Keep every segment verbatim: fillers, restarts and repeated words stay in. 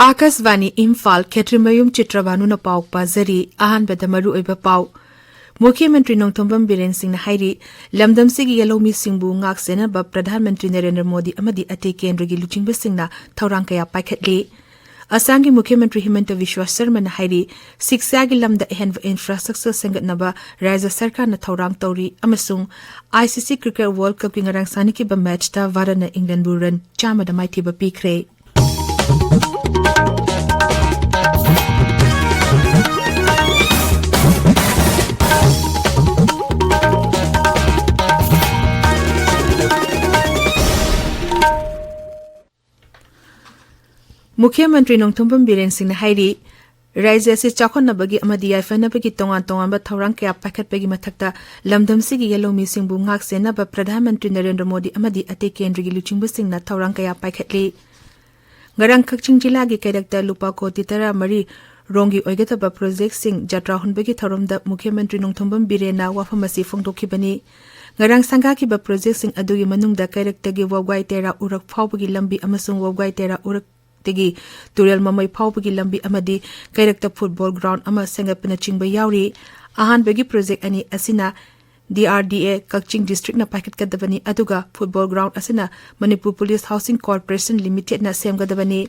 ꯑꯥꯀꯥꯁꯕꯥꯅꯤ ꯏꯝꯐꯥꯜ, ꯈꯦꯇ꯭ꯔꯤꯃꯌꯨꯝ ꯆꯤꯇ꯭ꯔꯕꯥꯅꯨꯅ ꯄꯥꯎ ꯄꯥꯖꯔꯤ꯫ ꯑꯍꯥꯟꯕꯗ ꯃꯔꯨꯑꯣꯏꯕ ꯄꯥꯎ꯫ ꯃꯨꯈ꯭ꯌ ꯃꯟꯇ꯭ꯔꯤ ꯅꯣꯡꯊꯣꯝꯕꯝ ꯕꯤꯔꯦꯟ ꯁꯤꯡꯅ ꯍꯥꯏꯔꯤ, ꯂꯝꯗꯝꯁꯤꯒꯤ ꯌꯦꯜꯍꯧꯃꯤꯁꯤꯡꯕꯨ ꯉꯥꯛ ꯁꯦꯟꯅꯕ ꯄ꯭ꯔꯙꯥꯟ ꯃꯟꯇ꯭ꯔꯤ ꯅꯔꯦꯟꯗ꯭ꯔ ꯃꯣꯗꯤ ꯑꯃꯗꯤ ꯑꯇꯩ ꯀꯦꯟꯗ꯭ꯔꯒꯤ ꯂꯨꯆꯤꯡꯕꯁꯤꯡꯅ ꯊꯧꯔꯥꯡ ꯀꯌꯥ ꯄꯥꯏꯈꯠꯂꯤ꯫ ꯑꯁꯥꯝꯒꯤ ꯃꯨꯈ꯭ꯌ ꯃꯟꯇ꯭ꯔꯤ ꯍꯤꯃꯟꯇ ꯕꯤꯁ꯭ꯋ ꯁꯔꯃꯅ ꯍꯥꯏꯔꯤ, ꯁꯤꯛꯁꯥꯒꯤ ꯂꯝꯗ ꯑꯍꯦꯟꯕ ꯏꯟꯐ꯭ꯔꯥꯁ꯭ꯇ꯭ꯔꯛꯆꯔ ꯁꯦꯝꯒꯠꯅꯕ ꯔꯥꯖ꯭ꯌ ꯁꯔꯀꯥꯔꯅ ꯊꯧꯔꯥꯡ ꯇꯧꯔꯤ ꯑꯃꯁꯨꯡ ꯑꯥꯏ ꯁꯤ ꯁꯤ ꯀ꯭ꯔꯤꯀꯦꯠ ꯋꯥꯔꯜꯗ ꯀꯞꯀꯤ ꯉꯔꯥꯡ ꯁꯥꯟꯅꯈꯤꯕ ꯃꯦꯆꯇ ꯚꯥꯔꯠꯅ ꯏꯪꯂꯦꯟꯕꯨ ꯔꯟ ꯆꯥꯝꯃꯗ ꯃꯥꯏꯊꯤꯕ ꯄꯤꯈ꯭ꯔꯦ꯫ ꯃꯨꯈ꯭ꯌ ꯃꯟꯇ꯭ꯔꯤ ꯅꯣꯡꯊꯣꯝꯕꯝ ꯕꯤꯔꯦꯟ ꯁꯤꯡꯅ ꯍꯥꯏꯔꯤ, ꯔꯥꯖ꯭ꯌ ꯑꯁꯤ ꯆꯥꯎꯈꯠꯅꯕꯒꯤ ꯑꯃꯗꯤ ꯌꯥꯏꯐꯅꯕꯒꯤ ꯇꯣꯉꯥꯟ ꯇꯣꯉꯥꯟꯕ ꯊꯧꯔꯥꯡ ꯀꯌꯥ ꯄꯥꯏꯈꯠꯄꯒꯤ ꯃꯊꯛꯇ ꯂꯝꯗꯝꯁꯤꯒꯤ ꯌꯦꯜꯍꯧꯃꯤꯁꯤꯡꯕꯨ ꯉꯥꯛ ꯁꯦꯟꯅꯕ ꯄ꯭ꯔꯙꯥꯟ ꯃꯟꯇ꯭ꯔꯤ ꯅꯔꯦꯟꯗ꯭ꯔ ꯃꯣꯗꯤ ꯑꯃꯗꯤ ꯑꯇꯩ ꯀꯦꯟꯗ꯭ꯔꯒꯤ ꯂꯨꯆꯤꯡꯕꯁꯤꯡꯅ ꯊꯧꯔꯥꯡ ꯀꯌꯥ ꯄꯥꯏꯈꯠꯂꯤ꯫ ꯉꯔꯥꯡ ꯀꯛꯆꯤꯡ ꯖꯤꯂꯥꯒꯤ ꯀꯩꯔꯛꯇ ꯂꯨꯄꯥ ꯀꯣꯇꯤ ꯇꯔꯥꯃꯔꯤ ꯔꯣꯝꯒꯤ ꯑꯣꯏꯒꯗꯕ ꯄ꯭ꯔꯣꯖꯦꯛꯁꯤꯡ ꯖꯇ꯭ꯔꯥ ꯍꯨꯟꯕꯒꯤ ꯊꯧꯔꯝꯗ ꯃꯨꯈ꯭ꯌ ꯃꯟꯇ꯭ꯔꯤ ꯅꯣꯡꯊꯣꯝꯕꯝ ꯕꯤꯔꯦꯟꯅ ꯋꯥꯐꯝ ꯑꯁꯤ ꯐꯣꯡꯗꯣꯛꯈꯤꯕꯅꯤ꯫ ꯉꯔꯥꯡ ꯁꯪꯒꯥꯈꯤꯕ ꯄ꯭ꯔꯣꯖꯦꯛꯁꯤꯡ ꯑꯗꯨꯒꯤ ꯃꯅꯨꯡꯗ ꯀꯩꯔꯛꯇꯒꯤ ꯋꯥꯕꯒꯥꯏ ꯇꯦꯔꯥ ꯎꯔꯛ ꯐꯥꯎꯕꯒꯤ ꯂꯝꯕꯤ ꯑꯃꯁꯨꯡ ꯋꯥꯕꯒꯥꯏ ꯇꯦꯔꯥ ꯎꯔꯛꯇꯒꯤ ꯇꯨꯔꯦꯜ ꯃꯃꯩ ꯐꯥꯎꯕꯒꯤ ꯂꯝꯕꯤ ꯑꯃꯗꯤ ꯀꯩꯔꯛꯇ ꯐꯨꯠꯕꯣꯜ ꯒ꯭ꯔꯥꯎꯟꯗ ꯑꯃ ꯁꯦꯝꯒꯠꯄꯅꯆꯤꯡꯕ ꯌꯥꯎꯔꯤ꯫ ꯑꯍꯥꯟꯕꯒꯤ ꯄ꯭ꯔꯣꯖꯦꯛ ꯑꯅꯤ ꯑꯁꯤꯅ ꯗꯤ ꯑꯥꯔ ꯗꯤ ꯑꯦ ꯀꯛꯆꯤꯡ ꯗꯤꯁꯇ꯭ꯔꯤꯛꯅ ꯄꯥꯏꯈꯠꯀꯗꯕꯅꯤ, ꯑꯗꯨꯒ ꯐꯨꯠꯕꯣꯜ ꯒ꯭ꯔꯥꯎꯟꯗ ꯑꯁꯤꯅ ꯃꯅꯤꯄꯨꯔ ꯄꯨꯂꯤꯁ ꯍꯥꯎꯁꯤꯡ ꯀꯣꯔꯄꯣꯔꯦꯁꯟ ꯂꯤꯃꯤꯇꯦꯗꯅ ꯁꯦꯝꯒꯗꯕꯅꯤ꯫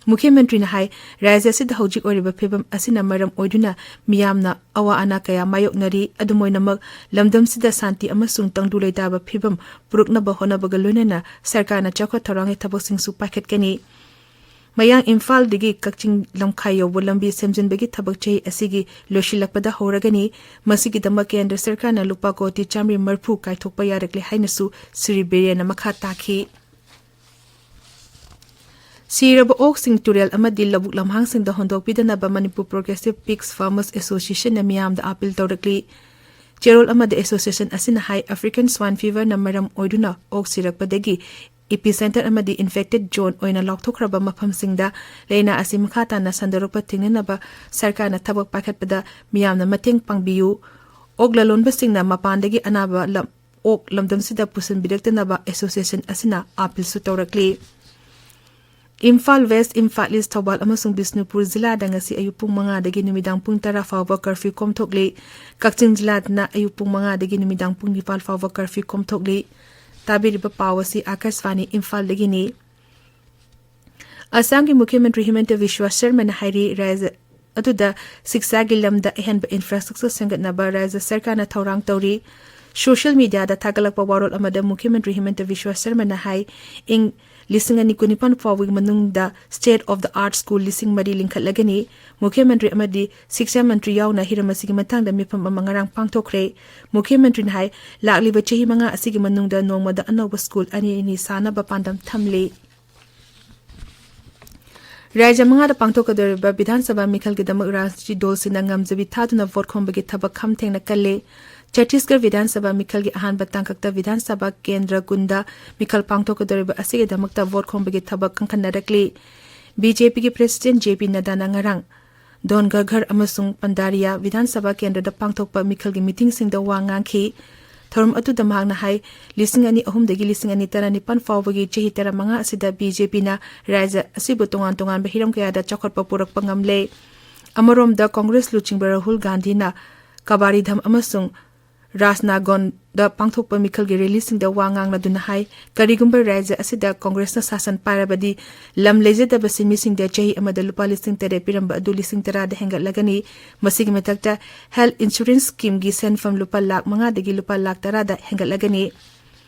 ꯃꯨꯈ꯭ꯌ ꯃꯟꯇ꯭ꯔꯤꯅ ꯍꯥꯏ, ꯔꯥꯖ꯭ꯌ ꯑꯁꯤꯗ ꯍꯧꯖꯤꯛ ꯑꯣꯏꯔꯤꯕ ꯐꯤꯕꯝ ꯑꯁꯤꯅ ꯃꯔꯝ ꯑꯣꯏꯗꯨꯅ ꯃꯤꯌꯥꯝꯅ ꯑꯋꯥ ꯑꯅꯥ ꯀꯌꯥ ꯃꯥꯌꯣꯛꯅꯔꯤ꯫ ꯑꯗꯨꯝ ꯑꯣꯏꯅꯃꯛ, ꯂꯝꯗꯝꯁꯤꯗ ꯁꯥꯟꯇꯤ ꯑꯃꯁꯨꯡ ꯇꯪꯗꯨ ꯂꯩꯇꯥꯕ ꯐꯤꯕꯝ ꯄꯨꯔꯛꯅꯕ ꯍꯣꯠꯅꯕꯒ ꯂꯣꯏꯅꯅ ꯁꯔꯀꯥꯔꯅ ꯆꯥꯎꯈꯠ ꯊꯧꯔꯥꯡꯒꯤ ꯊꯕꯛꯁꯤꯡꯁꯨ ꯄꯥꯏꯈꯠꯀꯅꯤ꯫ ꯃꯌꯥꯡ ꯏꯝꯐꯥꯜꯗꯒꯤ ꯀꯛꯆꯤꯡ ꯂꯝꯈꯥꯏ ꯌꯧꯕ ꯂꯝꯕꯤ ꯁꯦꯝꯖꯤꯟꯕꯒꯤ ꯊꯕꯛ ꯆꯍꯤ ꯑꯁꯤꯒꯤ ꯂꯣꯏꯁꯤꯜꯂꯛꯄꯗ ꯍꯧꯔꯒꯅꯤ꯫ ꯃꯁꯤꯒꯤꯗꯃꯛ ꯀꯦꯟꯗ꯭ꯔ ꯁꯔꯀꯥꯔꯅ ꯂꯨꯄꯥ ꯀꯣꯇꯤ ꯆꯥꯃꯔꯤ ꯃꯔꯤꯐꯨ ꯀꯥꯏꯊꯣꯛꯄ ꯌꯥꯔꯛꯂꯦ ꯍꯥꯏꯅꯁꯨ ꯁ꯭ꯔꯤ ꯕꯤꯔꯦꯟꯅ ꯃꯈꯥ ꯇꯥꯈꯤ꯫ ꯁꯤꯔꯕ ꯑꯣꯛꯁꯤꯡ ꯇꯨꯔꯦꯜ ꯑꯃꯗꯤ ꯂꯧꯕꯨꯛ ꯂꯝꯍꯥꯡꯁꯤꯡꯗ ꯍꯣꯟꯗꯣꯛꯄꯤꯗꯅꯕ ꯃꯅꯤꯄꯨꯔ ꯄ꯭ꯔꯣꯒ꯭ꯔꯦꯁꯤꯚ ꯄꯤꯒꯁ ꯐꯥꯔꯃꯔꯁ ꯑꯦꯁꯣꯁꯤꯌꯦꯁꯟꯅ ꯃꯤꯌꯥꯝꯗ ꯑꯥꯄꯤꯜ ꯇꯧꯔꯛꯂꯤ꯫ ꯆꯦꯔꯣꯜ ꯑꯃꯗ ꯑꯦꯁꯣꯁꯤꯌꯦꯁꯟ ꯑꯁꯤꯅ ꯍꯥꯏ, ꯑꯐ꯭ꯔꯤꯀꯥꯟ ꯁ꯭ꯋꯥꯏꯟ ꯐꯤꯚꯔꯅ ꯃꯔꯝ ꯑꯣꯏꯗꯨꯅ ꯑꯣꯛ ꯁꯤꯔꯛꯄꯗꯒꯤ ꯏꯄꯤꯁꯦꯟꯇꯔ ꯑꯃꯗꯤ ꯏꯟꯐꯦꯛꯇꯦꯗ ꯖꯣꯟ ꯑꯣꯏꯅ ꯂꯥꯎꯊꯣꯛꯈ꯭ꯔꯕ ꯃꯐꯝꯁꯤꯡꯗ ꯂꯥꯏꯅꯥ ꯑꯁꯤ ꯃꯈꯥ ꯇꯥꯅ ꯁꯟꯗꯣꯔꯛꯄ ꯊꯤꯡꯅꯅꯕ ꯁꯔꯀꯥꯔꯅ ꯊꯕꯛ ꯄꯥꯏꯈꯠꯄꯗ ꯃꯤꯌꯥꯝꯅ ꯃꯇꯦꯡ ꯄꯥꯡꯕꯤꯌꯨ꯫ ꯑꯣꯛ ꯂꯂꯣꯟꯕꯁꯤꯡꯅ ꯃꯄꯥꯟꯗꯒꯤ ꯑꯅꯥꯕ ꯂꯝ-, ꯑꯣꯛ ꯂꯝꯗꯝꯁꯤꯗ ꯄꯨꯁꯤꯟꯕꯤꯔꯛꯇꯅꯕ ꯑꯦꯁꯣꯁꯤꯌꯦꯁꯟ ꯑꯁꯤꯅ ꯑꯥꯄꯤꯜꯁꯨ ꯇꯧꯔꯛꯂꯤ꯫ ꯏꯝꯐꯥꯜ ꯋꯦꯁ, ꯏꯝꯐꯥꯜ ꯏꯁ, ꯊꯧꯕꯥꯜ ꯑꯃꯁꯨꯡ ꯕꯤꯁꯅꯨꯄꯨꯔ ꯖꯤꯂꯥꯗ ꯉꯁꯤ ꯑꯌꯨꯛ ꯄꯨꯡ ꯃꯉꯥꯗꯒꯤ ꯅꯨꯃꯤꯗꯥꯡ ꯄꯨꯡ ꯇꯔꯥ ꯐꯥꯎꯕ ꯀꯔꯐ꯭ꯌꯨ ꯀꯣꯝꯊꯣꯛꯂꯤ꯫ ꯀꯛꯆꯤꯡ ꯖꯤꯂꯥꯗꯅ ꯑꯌꯨꯛ ꯄꯨꯡ ꯃꯉꯥꯗꯒꯤ ꯅꯨꯃꯤꯗꯥꯡ ꯄꯨꯡ ꯅꯤꯄꯥꯜ ꯐꯥꯎꯕ ꯀꯔꯐ꯭ꯌꯨ ꯀꯣꯝꯊꯣꯛꯂꯤ꯫ ꯇꯥꯕꯤꯔꯤꯕ ꯄꯥꯎ ꯑꯁꯤ ꯑꯥꯀꯥꯁꯕꯥꯅꯤ ꯏꯝꯐꯥꯜꯗꯒꯤꯅꯤ꯫ ꯑꯁꯥꯝꯒꯤ ꯃꯨꯈ꯭ꯌ ꯃꯟꯇ꯭ꯔꯤ ꯍꯤꯃꯟꯇ ꯕꯤꯁ꯭ꯋ ꯁꯔꯃꯅ ꯍꯥꯏꯔꯤ, ꯔꯥꯖ꯭ꯌ ꯑꯗꯨꯗ ꯁꯤꯛꯁꯥꯒꯤ ꯂꯝꯗ ꯑꯍꯦꯟꯕ ꯏꯟꯐ꯭ꯔꯥꯁ꯭ꯇ꯭ꯔꯛꯆꯔ ꯁꯦꯝꯒꯠꯅꯕ ꯔꯥꯖ꯭ꯌ ꯁꯔꯀꯥꯔꯅ ꯊꯧꯔꯥꯡ ꯇꯧꯔꯤ꯫ ꯁꯣꯁꯤꯌꯦꯜ ꯃꯤꯗꯤꯌꯥꯗ ꯊꯥꯒꯠꯂꯛꯄ ꯋꯥꯔꯣꯜ ꯑꯃꯗ ꯃꯨꯈ꯭ꯌ ꯃꯟꯇ꯭ꯔꯤ ꯍꯤꯃꯟꯇ ꯕꯤꯁ꯭ꯋ ꯁꯔꯃꯅ ꯍꯥꯏ, ꯏꯪ ꯂꯤꯁꯤꯡ ꯑꯅꯤ ꯀꯨꯟꯅꯤꯄꯥꯟ ꯐꯥꯎꯕꯒꯤ ꯃꯅꯨꯡꯗ State of the Art School ꯂꯤꯁꯤꯡ ꯃꯔꯤ ꯂꯤꯡꯈꯠꯂꯒꯅꯤ꯫ ꯃꯨꯈ꯭ꯌ ꯃꯟꯇ꯭ꯔꯤ ꯑꯃꯗꯤ ꯁꯤꯛꯁꯥ ꯃꯟꯇ꯭ꯔꯤ ꯌꯥꯎꯅ ꯍꯤꯔꯝ ꯑꯁꯤꯒꯤ ꯃꯇꯥꯡꯗ ꯃꯤꯐꯝ ꯑꯃ ꯉꯔꯥꯡ ꯄꯥꯡꯊꯣꯛꯈ꯭ꯔꯦ꯫ ꯃꯨꯈ꯭ꯌ ꯃꯟꯇ꯭ꯔꯤꯅ ꯍꯥꯏ, ꯂꯥꯛꯂꯤꯕ ꯆꯍꯤ ꯃꯉꯥ ꯑꯁꯤꯒꯤ ꯃꯅꯨꯡꯗ ꯅꯣꯡꯃꯗ ꯑꯅꯧꯕ ꯁ꯭ꯀꯨꯜ ꯑꯅꯤ ꯑꯅꯤ ꯁꯥꯅꯕ ꯄꯥꯟꯗꯝ ꯊꯝꯂꯤ꯫ ꯔꯥꯖ꯭ꯌ ꯃꯉꯥꯗ ꯄꯥꯡꯊꯣꯛꯀꯗꯧꯔꯤꯕ ꯕꯤꯙꯥꯟ ꯁꯚꯥ ꯃꯤꯈꯜꯒꯤꯗꯃꯛ ꯔꯥꯖꯅꯤꯇꯤ ꯗꯜꯁꯤꯡꯅ ꯉꯝꯖꯕꯤ ꯊꯥꯗꯨꯅ ꯚꯣꯠ ꯈꯣꯝꯕꯒꯤ ꯊꯕꯛ ꯈꯝ ꯊꯦꯡꯅ ꯀꯜꯂꯤ꯫ ꯆꯇꯤꯁꯒꯔ ꯕꯤꯙꯥꯟ ꯁꯚꯥ ꯃꯤꯈꯜꯒꯤ ꯑꯍꯥꯟꯕ ꯇꯥꯡꯀꯛꯇ ꯕꯤꯙꯥꯟ ꯁꯚꯥ ꯀꯦꯟꯗ꯭ꯔ ꯀꯨꯟꯗ ꯃꯤꯈꯜ ꯄꯥꯡꯊꯣꯛꯀꯗꯧꯔꯤꯕ ꯑꯁꯤꯒꯤꯗꯃꯛꯇ ꯚꯣꯠ ꯈꯣꯝꯕꯒꯤ ꯊꯕꯛ ꯀꯟꯈꯠꯅꯔꯛꯂꯤ꯫ ꯕꯤ ꯖꯦ ꯄꯤꯒꯤ ꯄ꯭ꯔꯦꯁꯤꯗꯦꯟ ꯖꯦ ꯄꯤ ꯅꯗꯥꯅ ꯉꯔꯥꯡ ꯗꯣꯟꯒꯔ ꯑꯃꯁꯨꯡ ꯄꯟꯗꯥꯔꯤꯌꯥ ꯕꯤꯙꯥꯟ ꯁꯚꯥ ꯀꯦꯟꯗ꯭ꯔꯗ ꯄꯥꯡꯊꯣꯛꯄ ꯃꯤꯈꯜꯒꯤ ꯃꯤꯇꯤꯡꯁꯤꯡꯗ ꯋꯥ ꯉꯥꯡꯈꯤ꯫ ꯊꯧꯔꯝ ꯑꯗꯨꯗ ꯃꯍꯥꯛꯅ ꯍꯥꯏ, ꯂꯤꯁꯤꯡ ꯑꯅꯤ ꯑꯍꯨꯝꯗꯒꯤ ꯂꯤꯁꯤꯡ ꯑꯅꯤ ꯇꯔꯥꯅꯤꯄꯥꯟ ꯐꯥꯎꯕꯒꯤ ꯆꯍꯤ ꯇꯔꯥꯃꯉꯥ ꯑꯁꯤꯗ ꯕꯤ ꯖꯦ ꯄꯤꯅ ꯔꯥꯖ꯭ꯌ ꯑꯁꯤꯕꯨ ꯇꯣꯉꯥꯟ ꯇꯣꯉꯥꯟꯕ ꯍꯤꯔꯝ ꯀꯌꯥꯗ ꯆꯥꯎꯈꯠꯄ ꯄꯨꯔꯛꯄ ꯉꯝꯂꯦ꯫ ꯑꯃꯔꯣꯝꯗ ꯀꯣꯡꯒ꯭ꯔꯦꯁ ꯂꯨꯆꯤꯡꯕ ꯔꯥꯍꯨꯜ ꯒꯥꯟꯙꯤꯅ ꯀꯕꯥꯔꯤꯙꯝ ꯑꯃꯁꯨꯡ ꯔꯥꯖꯅꯥꯒꯣꯟꯗ ꯄꯥꯡꯊꯣꯛꯄ ꯃꯤꯈꯜꯒꯤ ꯔꯦꯂꯤꯁꯤꯡꯗ ꯋꯥ ꯉꯥꯡꯂꯗꯨꯅ ꯍꯥꯏ, ꯀꯔꯤꯒꯨꯝꯕ ꯔꯥꯖ꯭ꯌ ꯑꯁꯤꯗ ꯀꯣꯡꯒ꯭ꯔꯦꯁꯅ ꯁꯥꯁꯟ ꯄꯥꯏꯔꯕꯗꯤ ꯂꯝ ꯂꯩꯖꯗꯕ ꯁꯤꯟꯃꯤꯁꯤꯡꯗ ꯆꯍꯤ ꯑꯃꯗ ꯂꯨꯄꯥ ꯂꯤꯁꯤꯡ ꯇꯔꯦꯠ ꯄꯤꯔꯝꯕ ꯑꯗꯨ ꯂꯤꯁꯤꯡ ꯇꯔꯥꯗ ꯍꯦꯟꯒꯠꯂꯒꯅꯤ꯫ ꯃꯁꯤꯒꯤ ꯃꯊꯛꯇ health insurance scheme ꯒꯤ ꯁꯦꯟꯐꯝ ꯂꯨꯄꯥ ꯂꯥꯈ ꯃꯉꯥꯗꯒꯤ ꯂꯨꯄꯥ ꯂꯥꯈ ꯇꯔꯥꯗ ꯍꯦꯟꯒꯠꯂꯒꯅꯤ꯫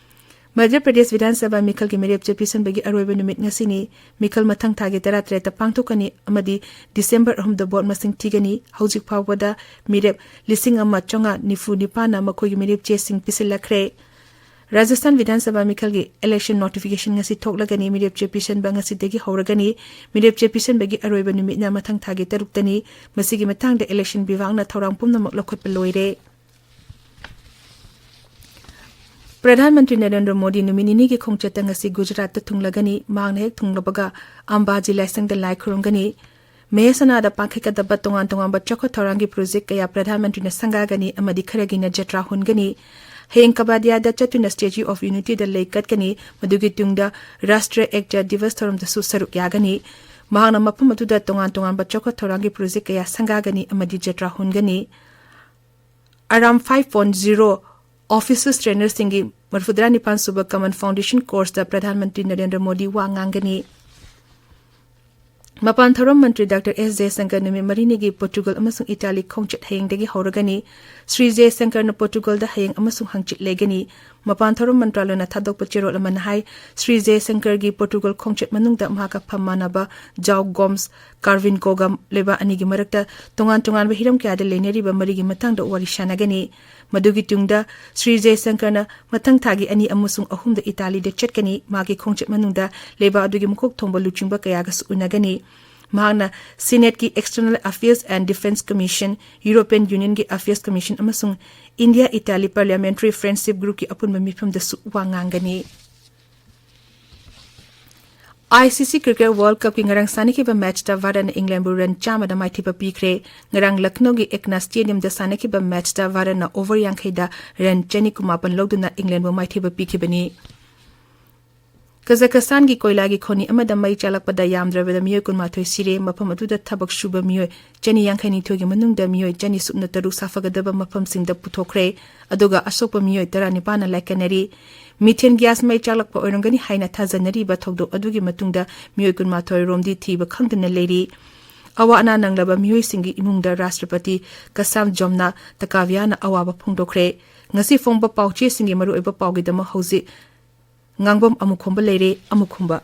ꯃꯙ꯭ꯌ ꯄ꯭ꯔꯗꯦꯁ ꯕꯤꯙꯥꯟ ꯁꯚꯥ ꯃꯤꯈꯜꯒꯤ ꯃꯤꯔꯦꯞ ꯆꯦ ꯄꯤꯁꯤꯟꯕꯒꯤ ꯑꯔꯣꯏꯕ ꯅꯨꯃꯤꯠ ꯉꯁꯤꯅꯤ꯫ ꯃꯤꯈꯜ ꯃꯊꯪ ꯊꯥꯒꯤ ꯇꯔꯥꯇꯔꯦꯠꯇ ꯄꯥꯡꯊꯣꯛꯀꯅꯤ ꯑꯃꯗꯤ ꯗꯤꯁꯦꯝꯕꯔ ꯑꯍꯨꯝꯗ ꯚꯣꯠ ꯃꯁꯤꯡ ꯊꯤꯒꯅꯤ꯫ ꯍꯧꯖꯤꯛ ꯐꯥꯎꯕꯗ ꯃꯤꯔꯦꯞ ꯂꯤꯁꯤꯡ ꯑꯃ ꯆꯥꯝꯃꯉꯥ ꯅꯤꯐꯨ ꯅꯤꯄꯥꯟꯅ ꯃꯈꯣꯏꯒꯤ ꯃꯤꯔꯦꯞ ꯆꯦꯁꯤꯡ ꯄꯤꯁꯤꯜꯂꯛꯈ꯭ꯔꯦ꯫ ꯔꯥꯖꯁꯊꯥꯟ ꯕꯤꯙꯥꯟ ꯁꯚꯥ ꯃꯤꯈꯜꯒꯤ election notification ꯉꯁꯤ ꯊꯣꯛꯂꯒꯅꯤ꯫ ꯃꯤꯔꯦꯞ ꯆꯦ ꯄꯤꯁꯤꯟꯕ ꯉꯁꯤꯗꯒꯤ ꯍꯧꯔꯒꯅꯤ꯫ ꯃꯤꯔꯦꯞ ꯆꯦ ꯄꯤꯁꯤꯟꯕꯒꯤ ꯑꯔꯣꯏꯕ ꯅꯨꯃꯤꯠꯅ ꯃꯊꯪ ꯊꯥꯒꯤ ꯇꯔꯨꯛꯇꯅꯤ꯫ ꯃꯁꯤꯒꯤ ꯃꯇꯥꯡꯗ election ꯕꯤꯚꯥꯒꯅ ꯊꯧꯔꯥꯡ ꯄꯨꯝꯅꯃꯛ ꯂꯧꯈꯠꯄ ꯂꯣꯏꯔꯦ꯫ ꯄ꯭ꯔꯙꯥꯟ ꯃꯟꯇ꯭ꯔꯤ ꯅꯔꯦꯟꯗ꯭ꯔ ꯃꯣꯗꯤ ꯅꯨꯃꯤꯠ ꯅꯤꯅꯤꯒꯤ ꯈꯣꯡꯆꯠꯇ ꯉꯁꯤ ꯒꯨꯖꯔꯥꯠꯇ ꯊꯨꯡꯂꯒꯅꯤ꯫ ꯃꯍꯥꯛꯅ ꯍꯦꯛ ꯊꯨꯡꯂꯕꯒ ꯑꯝꯕꯥꯖꯤ ꯂꯥꯏꯁꯪꯗ ꯂꯥꯏ ꯈꯨꯔꯨꯝꯒꯅꯤ꯫ ꯃꯍꯦꯁꯅꯥꯗ ꯄꯥꯡꯈꯠꯀꯗꯕ ꯇꯣꯉꯥꯟ ꯇꯣꯉꯥꯟꯕ ꯆꯥꯎꯈꯠ ꯊꯧꯔꯥꯡꯒꯤ ꯄ꯭ꯔꯣꯖꯦꯛ ꯀꯌꯥ ꯄ꯭ꯔꯙꯥꯟ ꯃꯟꯇ꯭ꯔꯤꯅ ꯁꯪꯒꯥꯒꯅꯤ ꯑꯃꯗꯤ ꯈꯔꯒꯤꯅ ꯖꯇ꯭ꯔꯥ ꯍꯨꯟꯒꯅꯤ꯫ ꯍꯌꯦꯡ ꯀꯕꯥꯗꯤꯌꯥꯗ ꯆꯠꯇꯨꯅ Statue of Unityꯗ ꯂꯩ ꯀꯠꯀꯅꯤ꯫ ꯃꯗꯨꯒꯤ ꯇꯨꯡꯗ ꯔꯥꯁꯇ꯭ꯔꯤꯌ ꯑꯦꯛꯇ ꯗꯤꯕꯁ ꯊꯧꯔꯝꯗꯁꯨ ꯁꯔꯨꯛ ꯌꯥꯒꯅꯤ꯫ ꯃꯍꯥꯛꯅ ꯃꯐꯝ ꯑꯗꯨꯗ ꯇꯣꯉꯥꯟ ꯇꯣꯉꯥꯟꯕ ꯆꯥꯎꯈꯠ ꯊꯧꯔꯥꯡꯒꯤ ꯄ꯭ꯔꯣꯖꯦꯛ ꯀꯌꯥ ꯁꯪꯒꯥꯒꯅꯤ ꯑꯃꯗꯤ ꯖꯇ꯭ꯔꯥ ꯍꯨꯟꯒꯅꯤ꯫ ꯑꯔꯥꯝ five point zero officers trainerꯁꯤꯡꯒꯤ ꯃꯔꯤꯐꯨꯇꯔꯥ ꯅꯤꯄꯥꯟ ꯁꯨꯕ Common Foundation Courseꯇ ꯄ꯭ꯔꯙꯥꯟ ꯃꯟꯇ꯭ꯔꯤ ꯅꯔꯦꯟꯗ꯭ꯔ ꯃꯣꯗꯤ ꯋꯥ ꯉꯥꯡꯒꯅꯤ꯫ ꯃꯄꯥꯟ ꯊꯧꯔꯝ ꯃꯟꯇ꯭ꯔꯤ ꯗꯥꯛꯇꯔ ꯑꯦꯁ ꯖꯌꯁꯪꯀꯔ ꯅꯨꯃꯤꯠ ꯃꯔꯤꯅꯤꯒꯤ ꯄꯣꯔꯇꯨꯒꯜ ꯑꯃꯁꯨꯡ ꯏꯇꯥꯂꯤ ꯈꯣꯡꯆꯠ ꯍꯌꯦꯡꯗꯒꯤ ꯍꯧꯔꯒꯅꯤ꯫ ꯁ꯭ꯔꯤ ꯖꯌꯁꯪꯀꯔꯅ ꯄꯣꯔꯇꯨꯒꯜꯗ ꯍꯌꯦꯡ ꯑꯃꯁꯨꯡ ꯍꯪꯆꯤꯠ ꯂꯩꯒꯅꯤ꯫ ꯃꯄꯥꯟ ꯊꯧꯔꯝ ꯃꯟꯇ꯭ꯔꯥꯂꯌꯅ ꯊꯥꯗꯣꯛꯄ ꯆꯦꯔꯣꯜ ꯑꯃꯅ ꯍꯥꯏ, ꯁ꯭ꯔꯤ ꯖꯌꯁꯪꯀꯔꯒꯤ ꯄꯣꯔꯇꯨꯒꯜ ꯈꯣꯡꯆꯠ ꯃꯅꯨꯡꯗ ꯃꯍꯥꯛꯀ ꯐꯝ ꯃꯥꯟꯅꯕ ꯖꯥꯎ ꯒꯣꯝꯁ, ꯀꯥꯔꯚꯤꯟ ꯀꯣꯒꯝ ꯂꯩꯕꯥꯛ ꯑꯅꯤꯒꯤ ꯃꯔꯛꯇ ꯇꯣꯉꯥꯟ ꯇꯣꯉꯥꯟꯕ ꯍꯤꯔꯝ ꯀꯌꯥꯗ ꯂꯩꯅꯔꯤꯕ ꯃꯔꯤꯒꯤ ꯃꯇꯥꯡꯗ ꯋꯥꯔꯤ ꯁꯥꯟꯅꯒꯅꯤ꯫ ꯃꯗꯨꯒꯤ ꯇꯨꯡꯗ ꯁ꯭ꯔꯤ ꯖꯌꯁꯪꯀꯔꯅ ꯃꯊꯪ ꯊꯥꯒꯤ ꯑꯅꯤ ꯑꯃꯁꯨꯡ ꯑꯍꯨꯝꯗ ꯏꯇꯥꯂꯤꯗ ꯆꯠꯀꯅꯤ꯫ ꯃꯍꯥꯛꯀꯤ ꯈꯣꯡꯆꯠ ꯃꯅꯨꯡꯗ ꯂꯩꯕꯥꯛ ꯑꯗꯨꯒꯤ ꯃꯀꯣꯛ ꯊꯣꯡꯕ ꯂꯨꯆꯤꯡꯕ ꯀꯌꯥꯒꯁꯨ ꯎꯅꯒꯅꯤ꯫ ꯃꯍꯥꯛꯅ Senateꯀꯤ External Affairs and Defence Commission, European Unionꯒꯤ Affairs Commission ꯑꯃꯁꯨꯡ India Italy Parliamentary Friendship Groupꯀꯤ ꯑꯄꯨꯟꯕ ꯃꯤꯐꯝꯗꯁꯨ ꯋꯥ ꯉꯥꯡꯒꯅꯤ꯫ ICC Cricket World Cupꯀꯤ ꯉꯔꯥꯡ ꯁꯥꯟꯅꯈꯤꯕ ꯃꯦꯆꯇ ꯚꯥꯔꯠꯅ ꯏꯪꯂꯦꯟꯕꯨ ꯔꯟ ꯆꯥꯝꯃꯗ ꯃꯥꯏꯊꯤꯕ ꯄꯤꯈ꯭ꯔꯦ꯫ ꯉꯔꯥꯡ ꯂꯈꯅꯧꯒꯤ ꯑꯦꯛꯅꯥ ꯁ꯭ꯇꯦꯗꯤꯌꯝꯗ ꯁꯥꯟꯅꯈꯤꯕ ꯃꯦꯆꯇ ꯚꯥꯔꯠꯅ ꯑꯣꯚꯔ ꯌꯥꯡꯈꯩꯗ ꯔꯟ ꯆꯅꯤ ꯀꯨꯟꯃꯥꯄꯟ ꯂꯧꯗꯨꯅ ꯏꯪꯂꯦꯟꯕꯨ ꯃꯥꯏꯊꯤꯕ ꯄꯤꯈꯤꯕꯅꯤ꯫ ꯀꯖꯥꯀꯁꯇꯥꯟꯒꯤ ꯀꯣꯏꯂꯥꯒꯤ ꯈꯣꯅꯤ ꯑꯃꯗ ꯃꯩ ꯆꯥꯛꯂꯛꯄꯗ ꯌꯥꯝꯗ꯭ꯔꯕꯗ ꯃꯤꯑꯣꯏ ꯀꯨꯟꯃꯥꯊꯣꯏ ꯁꯤꯔꯦ꯫ ꯃꯐꯝ ꯑꯗꯨꯗ ꯊꯕꯛ ꯁꯨꯕ ꯃꯤꯑꯣꯏ ꯆꯅꯤ ꯌꯥꯡꯈꯩ ꯅꯤꯊꯣꯏꯒꯤ ꯃꯅꯨꯡꯗ ꯃꯤꯑꯣꯏ ꯆꯅꯤ ꯁꯨꯞꯅ ꯇꯔꯨꯛ ꯁꯥꯐꯒꯗꯕ ꯃꯐꯝꯁꯤꯡꯗ ꯄꯨꯊꯣꯛꯈ꯭ꯔꯦ꯫ ꯑꯗꯨꯒ ꯑꯁꯣꯛꯄ ꯃꯤꯑꯣꯏ ꯇꯔꯥꯅꯤꯄꯥꯟꯅ ꯂꯥꯏꯀꯠꯅꯔꯤ꯫ Methane gas ꯃꯩ ꯆꯥꯛꯂꯛꯄ ꯑꯣꯏꯔꯝꯒꯅꯤ ꯍꯥꯏꯅ ꯊꯥꯖꯅꯔꯤꯕ ꯊꯧꯗꯣꯛ ꯑꯗꯨꯒꯤ ꯃꯇꯨꯡꯗ ꯃꯤꯑꯣꯏ ꯀꯨꯟꯃꯥꯊꯣꯏ ꯔꯣꯝꯗꯤ ꯊꯤꯕ ꯈꯪꯗꯅ ꯂꯩꯔꯤ꯫ ꯑꯋꯥ ꯑꯅꯥ ꯅꯪꯂꯕ ꯃꯤꯑꯣꯏꯁꯤꯡꯒꯤ ꯏꯃꯨꯡꯗ ꯔꯥꯁꯇ꯭ꯔꯄꯇꯤ ꯀꯁꯥꯝ ꯖꯣꯝꯅꯥ ꯇꯀꯥꯚꯤꯌꯥꯅ ꯑꯋꯥꯕ ꯐꯣꯡꯗꯣꯛꯈ꯭ꯔꯦ꯫ ꯉꯁꯤ ꯐꯣꯡꯕ ꯄꯥꯎꯆꯦꯁꯤꯡꯒꯤ ꯃꯔꯨꯑꯣꯏꯕ ꯄꯥꯎꯒꯤꯗꯃꯛ ꯍꯧꯖꯤꯛ ꯉꯥꯡꯕꯝ ꯑꯃꯨꯈꯣꯝꯕ ꯂꯩꯔꯦ꯫ ꯑꯃꯨꯈꯣꯝꯕ꯫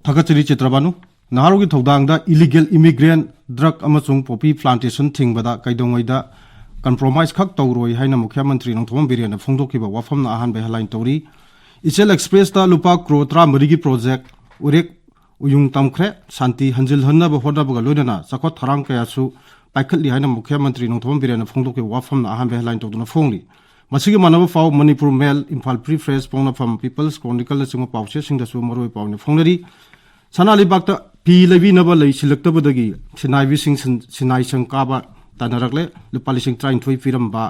ꯊꯥꯒꯠꯆꯔꯤ ꯆꯤꯇ꯭ꯔꯕꯥꯅꯨ꯫ ꯅꯍꯥꯔꯣꯜꯒꯤ ꯊꯧꯗꯥꯡꯗ illegal immigrant, drug ꯑꯃꯁꯨꯡ poppy plantation ꯊꯤꯡꯕꯗ ꯀꯩꯗꯧꯉꯩꯗ compromise ꯈꯛ ꯇꯧꯔꯣꯏ ꯍꯥꯏꯅ ꯃꯨꯈ꯭ꯌ ꯃꯟꯇ꯭ꯔꯤ ꯅꯣꯡꯊꯣꯝꯕꯝ ꯕꯤꯔꯦꯟꯅ ꯐꯣꯡꯗꯣꯛꯈꯤꯕ ꯋꯥꯐꯝꯅ ꯑꯍꯥꯟꯕ headline ꯇꯧꯔꯤ꯫ ꯏꯆꯦꯜ Expressꯇ ꯂꯨꯄꯥ ꯀ꯭ꯔꯣꯔ ꯇꯔꯥꯃꯔꯤꯒꯤ project ꯎꯔꯦꯛ ꯎꯌꯨꯡ ꯇꯝꯈ꯭ꯔꯦ꯫ ꯁꯥꯟꯇꯤ ꯍꯟꯖꯤꯜꯍꯟꯅꯕ ꯍꯣꯠꯅꯕꯒ ꯂꯣꯏꯅꯅ ꯆꯥꯎꯈꯠ ꯊꯧꯔꯥꯡ ꯀꯌꯥꯁꯨ ꯄꯥꯏꯈꯠꯂꯤ ꯍꯥꯏꯅ ꯃꯨꯈ꯭ꯌ ꯃꯟꯇ꯭ꯔꯤ ꯅꯣꯡꯊꯣꯝꯕꯝ ꯕꯤꯔꯦꯟꯅ ꯐꯣꯡꯗꯣꯛꯈꯤꯕ ꯋꯥꯐꯝꯅ ꯑꯍꯥꯟꯕ headline ꯇꯧꯗꯨꯅ ꯐꯣꯡꯂꯤ꯫ ꯃꯁꯤꯒꯤ ꯃꯥꯟꯅꯕ ꯄꯥꯎ ꯃꯅꯤꯄꯨꯔ ꯃꯦꯜ, ꯏꯝꯐꯥꯜ ꯐ꯭ꯔꯤ ꯄ꯭ꯔꯦꯁ, ꯄꯣꯛꯅꯐꯝ, ꯄꯤꯄꯜꯁ ꯀ꯭ꯔꯣꯅꯤꯀꯜꯅꯆꯤꯡꯕ ꯄꯥꯎꯆꯦꯁꯤꯡꯗꯁꯨ ꯃꯔꯨꯑꯣꯏꯕ ꯄꯥꯎ ꯑꯣꯏꯅ ꯐꯣꯡꯅꯔꯤ꯫ ꯁꯅꯥ ꯂꯩꯕꯥꯛꯇ ꯐꯤ ꯂꯩꯕꯤꯅꯕ ꯂꯩꯁꯤꯜꯂꯛꯇꯕꯗꯒꯤ ꯁꯤꯟꯅꯥꯏꯕꯤꯁꯤꯡ ꯁꯤꯟ-, ꯁꯤꯟꯅꯥꯏ ꯁꯪ ꯀꯥꯕ ꯇꯥꯅꯔꯛꯂꯦ꯫ ꯂꯨꯄꯥ ꯂꯤꯁꯤꯡ ꯇꯔꯥꯅꯤꯊꯣꯏ ꯄꯤꯔꯝꯕ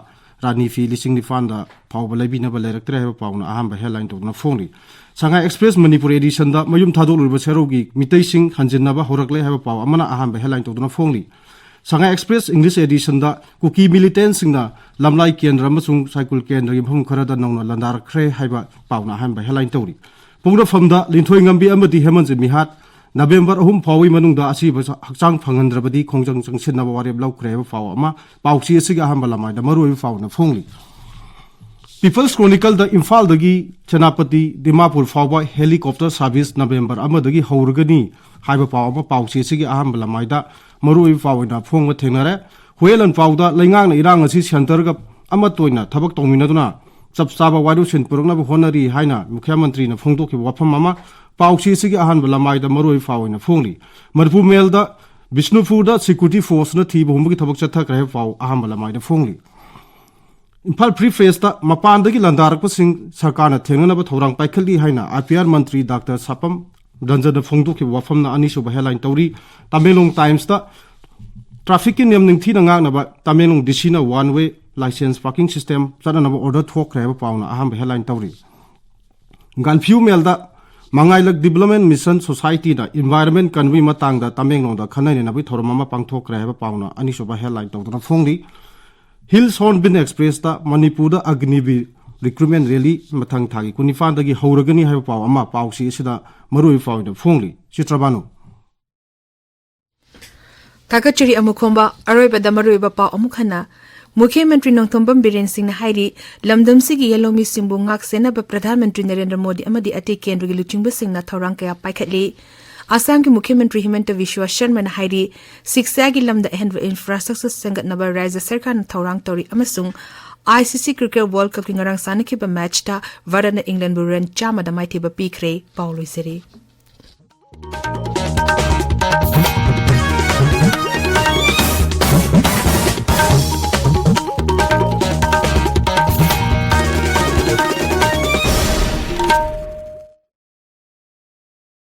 ꯔꯥꯅꯤ ꯐꯤ ꯂꯤꯁꯤꯡ ꯅꯤꯄꯥꯟꯗ ꯐꯥꯎꯕ ꯂꯩꯕꯤꯅꯕ ꯂꯩꯔꯛꯇ꯭ꯔꯦ ꯍꯥꯏꯕ ꯄꯥꯎꯅ ꯑꯍꯥꯟꯕ headline ꯇꯧꯗꯨꯅ ꯐꯣꯡꯂꯤ꯫ ꯁꯉꯥꯏ ꯑꯦꯛꯁꯄ꯭ꯔꯦꯁ ꯃꯅꯤꯄꯨꯔ editionꯗ ꯃꯌꯨꯝ ꯊꯥꯗꯣꯛꯂꯨꯔꯤꯕ ꯁꯦꯔꯧꯒꯤ ꯃꯤꯇꯩꯁꯤꯡ ꯍꯟꯖꯤꯟꯅꯕ ꯍꯧꯔꯛꯂꯦ ꯍꯥꯏꯕ ꯄꯥꯎ ꯑꯃꯅ ꯑꯍꯥꯟꯕ headline ꯇꯧꯗꯨꯅ ꯐꯣꯡꯂꯤ꯫ ꯁꯉꯥꯏ ꯑꯦꯛꯁꯄ꯭ꯔꯦꯁ English editionꯗ ꯀꯨꯀꯤ militantꯁꯤꯡꯅ ꯂꯝꯂꯥꯏ ꯀꯦꯟꯗ꯭ꯔ ꯑꯃꯁꯨꯡ ꯁꯥꯏꯀꯨꯜ ꯀꯦꯟꯗ꯭ꯔꯒꯤ ꯃꯐꯝ ꯈꯔꯗ ꯅꯧꯅ ꯂꯥꯟꯗꯥꯔꯛꯈ꯭ꯔꯦ ꯍꯥꯏꯕ ꯄꯥꯎꯅ ꯑꯍꯥꯟꯕ headline ꯇꯧꯔꯤ꯫ ꯄꯣꯛꯅꯐꯝꯗ ꯂꯤꯟꯊꯣꯏ ꯉꯝꯕꯤ ꯑꯃꯗꯤ ꯍꯦꯃꯟꯖꯤꯠ ꯃꯤꯍꯥꯠ ꯅꯕꯦꯝꯕꯔ ꯑꯍꯨꯝ ꯐꯥꯎꯕꯒꯤ ꯃꯅꯨꯡꯗ ꯑꯁꯤꯕ ꯍꯛꯆꯥꯡ ꯐꯪꯍꯟꯗ꯭ꯔꯕꯗꯤ ꯈꯣꯡꯖꯪ ꯆꯪꯁꯤꯟꯅꯕ ꯋꯥꯔꯦꯞ ꯂꯧꯈ꯭ꯔꯦ ꯍꯥꯏꯕ ꯄꯥꯎ ꯑꯃ ꯄꯥꯎꯆꯦ ꯑꯁꯤꯒꯤ ꯑꯍꯥꯟꯕ ꯂꯃꯥꯏꯗ ꯃꯔꯨꯑꯣꯏꯕ ꯄꯥꯎꯅ ꯐꯣꯡꯂꯤ꯫ People's Chronicleꯗ ꯏꯝꯐꯥꯜꯗꯒꯤ ꯁꯦꯅꯥꯄꯇꯤ ꯗꯤꯃꯥꯄꯨꯔ ꯐꯥꯎꯕ helicopter service ꯅꯕꯦꯝꯕꯔ ꯑꯃꯗꯒꯤ ꯍꯧꯔꯒꯅꯤ ꯍꯥꯏꯕ ꯄꯥꯎ ꯑꯃ ꯄꯥꯎꯆꯦ ꯑꯁꯤꯒꯤ ꯑꯍꯥꯟꯕ ꯂꯃꯥꯏꯗ ꯃꯔꯨꯑꯣꯏꯕ ꯄꯥꯎ ꯑꯣꯏꯅ ꯐꯣꯡꯕ ꯊꯦꯡꯅꯔꯦ꯫ ꯍꯨꯌꯦꯟ ꯂꯥꯟꯄꯥꯎꯗ ꯂꯩꯉꯥꯛꯅ ꯏꯔꯥꯡ ꯑꯁꯤ centreꯒ ꯑꯃꯠꯇ ꯑꯣꯏꯅ ꯊꯕꯛ ꯇꯧꯃꯤꯟꯅꯗꯨꯅ ꯆꯞ ꯆꯥꯕ ꯋꯥꯔꯣꯏꯁꯤꯟ ꯄꯨꯔꯛꯅꯕ ꯍꯣꯠꯅꯔꯤ ꯍꯥꯏꯅ ꯃꯨꯈ꯭ꯌ ꯃꯟꯇ꯭ꯔꯤꯅ ꯐꯣꯡꯗꯣꯛꯈꯤꯕ ꯋꯥꯐꯝ ꯑꯃ ꯄꯥꯎꯆꯦ ꯑꯁꯤꯒꯤ ꯑꯍꯥꯟꯕ ꯂꯃꯥꯏꯗ ꯃꯔꯨꯑꯣꯏꯕ ꯄꯥꯎ ꯑꯣꯏꯅ ꯐꯣꯡꯂꯤ꯫ ꯃꯅꯤꯄꯨꯔ ꯃꯦꯜꯗ ꯕꯤꯁꯅꯨꯄꯨꯔꯗ security forceꯅ ꯊꯤꯕ ꯍꯨꯝꯕꯒꯤ ꯊꯕꯛ ꯆꯠꯊꯈ꯭ꯔꯦ ꯍꯥꯏꯕ ꯄꯥꯎ ꯑꯍꯥꯟꯕ ꯂꯃꯥꯏꯗ ꯐꯣꯡꯂꯤ꯫ ꯏꯝꯐꯥꯜ Free Pressꯇ ꯃꯄꯥꯟꯗꯒꯤ ꯂꯥꯟꯗꯥꯔꯛꯄꯁꯤꯡ ꯁꯔꯀꯥꯔꯅ ꯊꯦꯡꯅꯅꯕ ꯊꯧꯔꯥꯡ ꯄꯥꯏꯈꯠꯂꯤ ꯍꯥꯏꯅ IPR ꯃꯟꯇ꯭ꯔꯤ ꯗꯥꯛꯇꯔ ꯁꯥꯄꯝ ꯔꯟꯖꯟꯅ ꯐꯣꯡꯗꯣꯛꯈꯤꯕ ꯋꯥꯐꯝꯅ ꯑꯅꯤꯁꯨꯕ headline ꯇꯧꯔꯤ꯫ ꯇꯃꯦꯡꯂꯣꯡ Timesꯇ trafficꯀꯤ ꯅꯤꯌꯝ ꯅꯤꯡꯊꯤꯅ ꯉꯥꯛꯅꯕ Tamenglong DCꯅ one way licence parking system ꯆꯠꯅꯅꯕ order ꯊꯣꯛꯈ꯭ꯔꯦ ꯍꯥꯏꯕ ꯄꯥꯎꯅ ꯑꯍꯥꯟꯕ headline ꯇꯧꯔꯤ꯫ ꯒꯥꯟꯐꯤꯌꯨ ꯃꯦꯜꯗ ꯃꯉꯥꯏꯂꯛ Development Mission Societyꯅ environment ꯀꯟꯕꯒꯤ ꯃꯇꯥꯡꯗ ꯇꯃꯦꯡꯂꯣꯡꯗ ꯈꯟꯅ ꯅꯩꯅꯕꯒꯤ ꯊꯧꯔꯝ ꯑꯃ ꯄꯥꯡꯊꯣꯛꯈ꯭ꯔꯦ ꯍꯥꯏꯕ ꯄꯥꯎꯅ ꯑꯅꯤꯁꯨꯕ headline ꯇꯧꯗꯨꯅ ꯐꯣꯡꯂꯤ꯫ Hills Hornbill Expressꯇ ꯃꯅꯤꯄꯨꯔꯗ ꯑꯒꯅꯤꯕꯤꯔ recruitment rally ꯃꯊꯪ ꯊꯥꯒꯤ ꯀꯨꯟꯅꯤꯄꯥꯟꯗꯒꯤ ꯍꯧꯔꯒꯅꯤ ꯍꯥꯏꯕ ꯄꯥꯎ ꯑꯃ ꯄꯥꯎꯆꯦ ꯑꯁꯤꯗ ꯃꯔꯨꯑꯣꯏꯕ ꯄꯥꯎ ꯑꯣꯏꯅ ꯐꯣꯡꯂꯤ꯫ ꯆꯤꯇ꯭ꯔꯕꯥꯅꯨ꯫ ꯊꯥꯒꯠꯆꯔꯤ ꯑꯃꯨꯛ ꯈꯣꯝꯕ꯫ ꯑꯔꯣꯏꯕꯗ ꯃꯔꯨꯑꯣꯏꯕ ꯄꯥꯎ ꯑꯃꯨꯛ ꯍꯟꯅ꯫ ꯃꯨꯈ꯭ꯌ ꯃꯟꯇ꯭ꯔꯤ ꯅꯣꯡꯊꯣꯝꯕꯝ ꯕꯤꯔꯦꯟ ꯁꯤꯡꯅ ꯍꯥꯏꯔꯤ, ꯂꯝꯗꯝꯁꯤꯒꯤ ꯌꯦꯜꯍꯧꯃꯤꯁꯤꯡꯕꯨ ꯉꯥꯛ ꯁꯦꯟꯅꯕ ꯄ꯭ꯔꯙꯥꯟ ꯃꯟꯇ꯭ꯔꯤ ꯅꯔꯦꯟꯗ꯭ꯔ ꯃꯣꯗꯤ ꯑꯃꯗꯤ ꯑꯇꯩ ꯀꯦꯟꯗ꯭ꯔꯒꯤ ꯂꯨꯆꯤꯡꯕꯁꯤꯡꯅ ꯊꯧꯔꯥꯡ ꯀꯌꯥ ꯄꯥꯏꯈꯠꯂꯤ꯫ ꯑꯁꯥꯝꯒꯤ ꯃꯨꯈ꯭ꯌ ꯃꯟꯇ꯭ꯔꯤ ꯍꯤꯃꯟꯇ ꯕꯤꯁ꯭ꯋ ꯁꯔꯃꯅ ꯍꯥꯏꯔꯤ, ꯁꯤꯛꯁꯥꯒꯤ ꯂꯝꯗ ꯑꯍꯦꯟꯕ infrastructure ꯁꯦꯝꯒꯠꯅꯕ ꯔꯥꯖ꯭ꯌ ꯁꯔꯀꯥꯔꯅ ꯊꯧꯔꯥꯡ ꯇꯧꯔꯤ ꯑꯃꯁꯨꯡ ICC Cricket World Cupꯀꯤ ꯉꯔꯥꯡ ꯁꯥꯟꯅꯈꯤꯕ matchꯇ ꯚꯥꯔꯠꯅ ꯏꯪꯂꯦꯟꯕꯨ run ꯆꯥꯝꯃꯗ ꯃꯥꯏꯊꯤꯕ ꯄꯤꯈ꯭ꯔꯦ꯫ ꯄꯥꯎ ꯂꯣꯏꯖꯔꯦ꯫